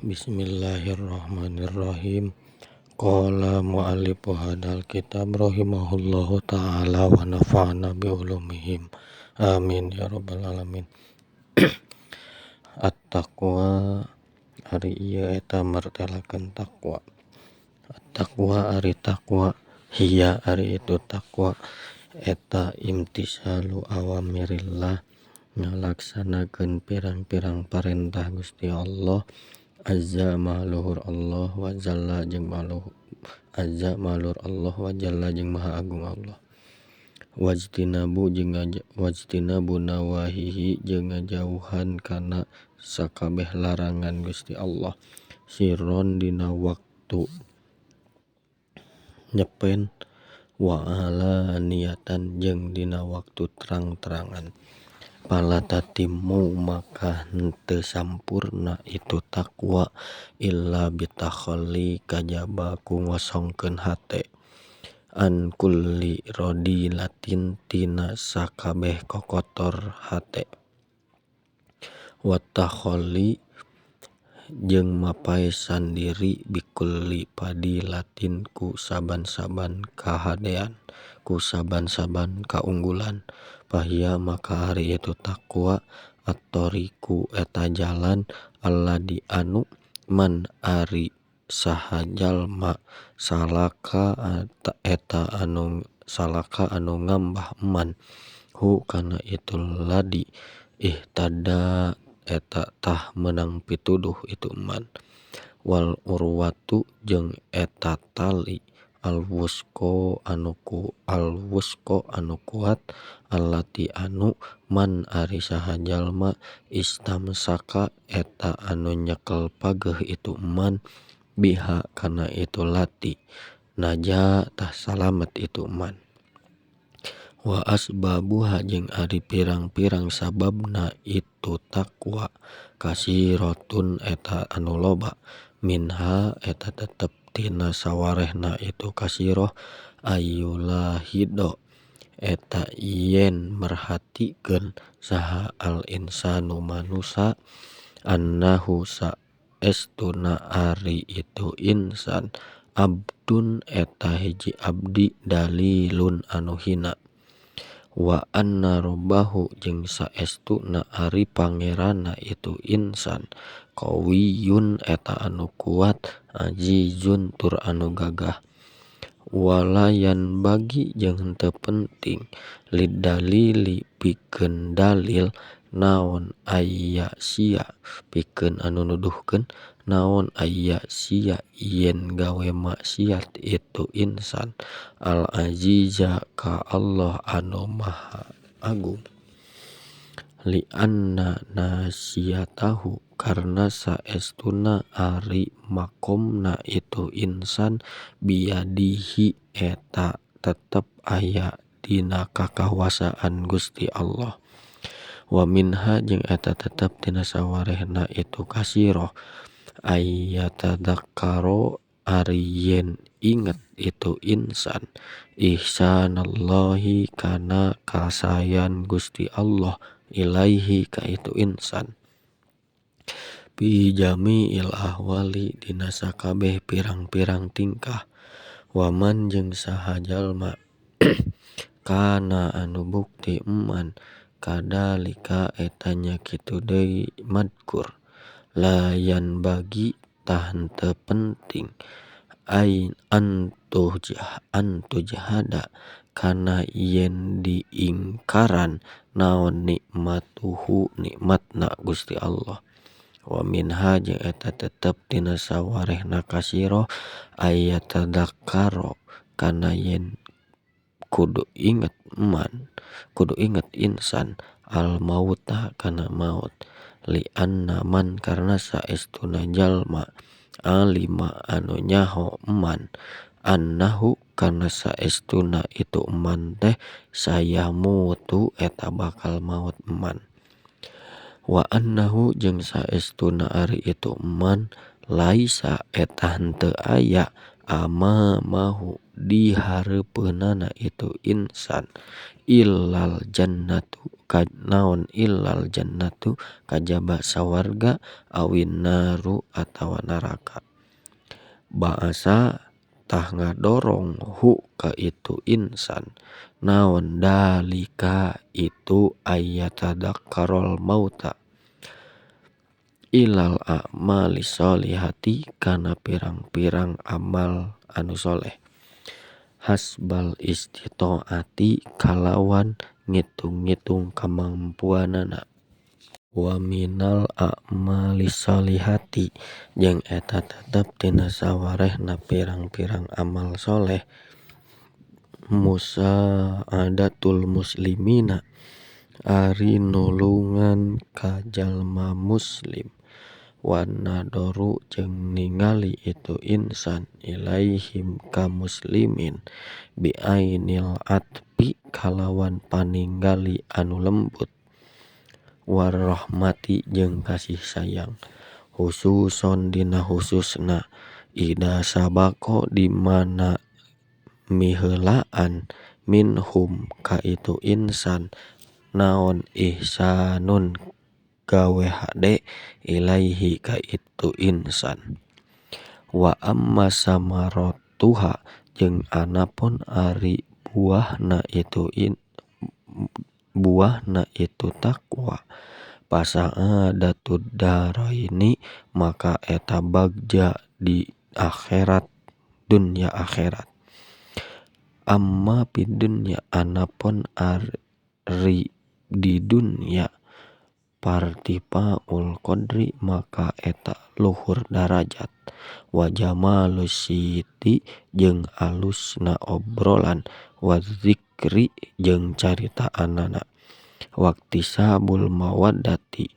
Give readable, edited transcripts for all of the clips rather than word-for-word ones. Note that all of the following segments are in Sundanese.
Bismillahirrahmanirrahim. Qala mu'allifu hadal kitab rahimahullahu ta'ala wa nafa'ana bi ulumihim. Amin ya rabbal alamin. At-taqwa ari ieu eta martelakeun taqwa. At-taqwa ari taqwa, hiya ari itu taqwa eta imtisalu awamirillah, ngalaksanakeun pirang-pirang parentah Gusti Allah azza maha luhur Allah wa jalla jeung maha azza maha luhur Allah wa jalla jeung maha agung Allah. Wajtinabu jeung wajtinabu nawahihi jeung ngajauhan kana sakabeh larangan Gusti Allah sirron dina waktu nyepen wa alaniyatan jeung dina waktu terang-terangan. Fala tatimmu maka henteu sampurna itu taqwa illa bitakhalli kajaba ku ngosongkeun hate an kulli radilatin tina sakabeh kokotor hate wa takhalli jeung mapaesan diri bikulli fadilatin ku saban-saban kahadean ku saban-saban kaunggulan. Fahiya maka ari itu taqwa at-tariqu eta jalan alladzi anu man ari saha jalma salaka eta anu salaka anu ngambah man hu kana itu ladi ihtada eta tah meunang pituduh itu man wal urwatu jeung eta tali alwusqa anu ku alwusqa anu kuat allati anu man ari saha jalma istamsaka eta anu nyekel pageuh itu man biha kana itu lati naja tah salamet itu man. Wa asbabuha jeung ari pirang-pirang sababna itu taqwa kasiratun eta anu loba minha eta tetep tina sawarehna itu kasirah ayyulahido eta yen merhatikeun saha al insanu manusa annahu saestuna ari itu insan abdun eta hiji abdi dalilun anu hina wa anna robbahu jeung saestuna ari pangeranna itu insan qawiyun eta anu kuat azizun tur anu gagah walayan bagi jeung henteu penting lidalili pikeun dalil naon aya sia pikeun anu nuduhkeun naon aya sia yen gawe maksiat itu insan al aziza ka Allah anu maha agung li anna nasiyatahu karna saestuna ari makomna itu insan biyadihi eta tetep aya dina kakawasaan Gusti Allah. Wa minha jeung eta tetep tina sawarehna itu kasirah ayyatadzakkaro ari yen inget itu insan ihsanallahi kana kasayan Gusti Allah ilaihi ka itu insan fi jami'il ahwali dina sakabeh pirang-pirang tingkah. Waman jeung saha jalma kana anu bukti eman kadalika eta nya kitu deui madkur layan bagi tah henteu penting ai antujhada kana yen diingkaran naon nikmatuhu nikmatna Gusti Allah. Wa minha jeung eta tetep tina sawarehna kasirah ayatadzakkaro kana yen kudu inget man kudu inget insan al mauta kana maut li anna man karna saestuna jalma alima anu nyaho man annahu kana saestuna itu man teh sayamutu eta bakal maut man. Wa annahu jeung saestuna ari itu man laisa eta henteu aya Amamahu di hareupeunana itu insan illal jannatu ka naon illal jannatu kajaba sawarga awin naru atawa neraka. Ba'asa tah ngadorong hu ka itu insan naon dalika itu ayatadakkarol mauta ilal a'mali sholihati kana pirang-pirang amal anu soleh hasbal istithoati kalawan ngitung-ngitung kamampuanana wa minal a'mali sholihati jeung eta tetep tina sawarehna pirang-pirang amal soleh musa'adatul muslimina ari nulungan ka jalma muslim wan nadhoru jeung ningali itu insan ilaihim ka muslimin bi'ainil atfi kalawan paningali anu lembut warahmati jeung kasih sayang khususon dina khususna idza sabaqa di mana miheulaan minhum ka itu insan naon ihsanun gawe hade ilaihi ka itu insan wa amma samaratuha jeung anapun ari buahna itu buahna itu taqwa fasa'adatud daraini maka eta bagja di akhirat dunya akhirat amma fid dunya anapun ari di dunya partifaul qadri maka eta luhur darajat wa jamalus siti jeung alusna obrolan wa dzikri jeung caritaanana waqtisabul mawaddati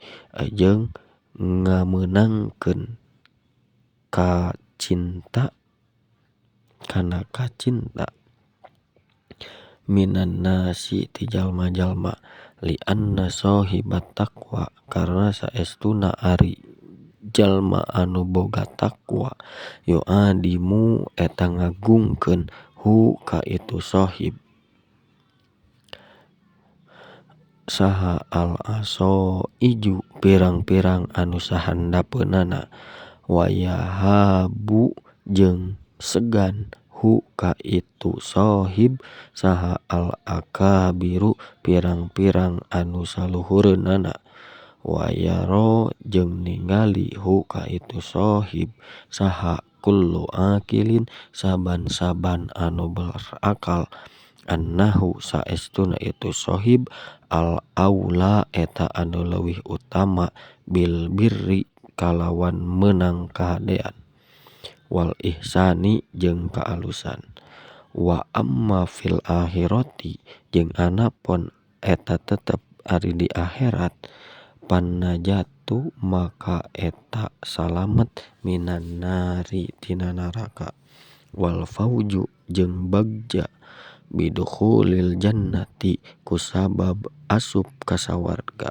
jeung ngamenangkeun kacinta kana kacinta minan nasi ti jalma-jalma li anna sahibat taqwa karna saestuna ari jalma anu boga taqwa yu'adimu eta ngagungkeun hu ka itu sahib saha al asoiju pirang-pirang anu sahandapeunana wa yahabu jeung segan hu ka itu sahib saha al akabiru pirang-pirang anu saluhureunana wa yaro jeung ningali hu ka itu sahib saha kullu akilin saban-saban anu berakal annahu saestuna itu sahib al aula eta anu leuwih utama bil birri kalawan meunang kahadean wal ihsani jeung kaalusan wa amma fil akhirati jeung anapun eta tetep ari di akhirat pannajatu maka eta salamet minan nari tina neraka wal fauzu jeung bagja bidukhulil jannati kusabab asup ka sawarga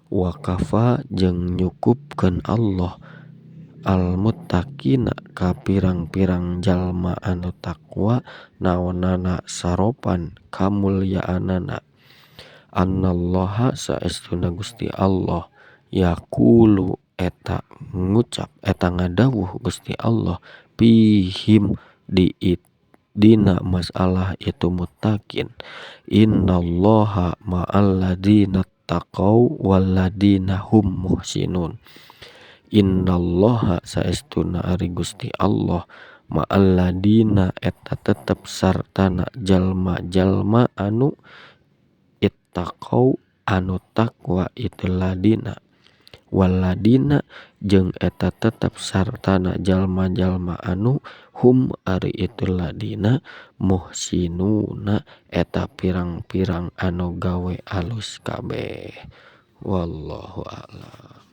wa kafa jeung nyukupkeun Allah al muttaqina ka pirang-pirang jalma anu taqwa naonana saropan kamulyaanana annallaha saestuna Gusti Allah yaqulu eta ngucap eta ngadawuh Gusti Allah fihim di dina masalah itu muttaqin innallaha ma'al ladina taqau walladina hum muhsinun innallaha saestuna ari Gusti Allah ma'al ladina eta tetep sartana jalma-jalma anu ittaqau anu taqwa itu ladina waladina jeung eta tetep sartana jalma-jalma anu hum ari itu ladina muhsinuna eta pirang-pirang anu gawe alus kabeh wallahu a'lam.